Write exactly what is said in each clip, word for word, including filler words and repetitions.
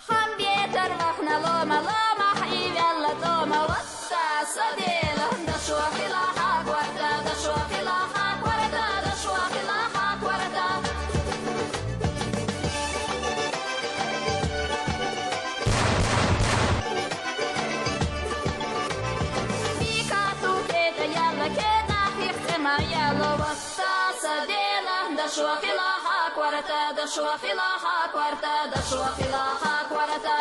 Хам бетар вахна лома, ломах и вялла дома, ватта садела, да шуахила хакварта, да шуахила хакварта, да шуахила хакварта. Бика ту кета ялла, кена хих тема ялла, ватта садела, да шуахила хакварта, да шуахила хакварта, да шуахила хакварта.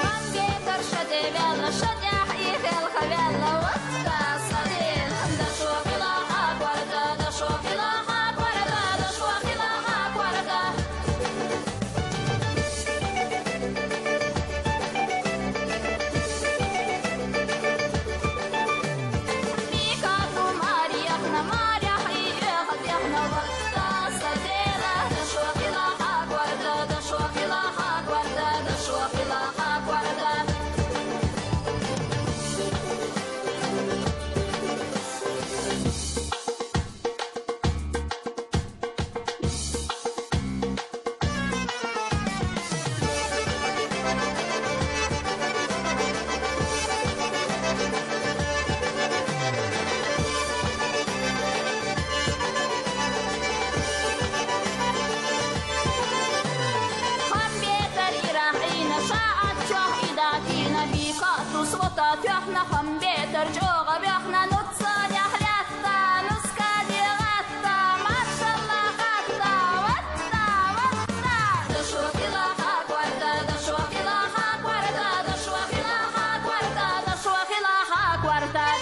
Хам бетар шаде вялла, шадях и хелха вялла, ватта садела, да шуахила хакварта, да шуахила хакварта, да шуахила хакварта. Хам бетар ирахина, шаат чох идатина, бика тус вота тёхна, хам бетар чога бёхна, нуца няхлятта, нуска дигатта, маршалла хатта, ватта, ватта. Да шуахила хакварта, да шуахила хакварта, да шуахила хакварта, да шуахила хакварта.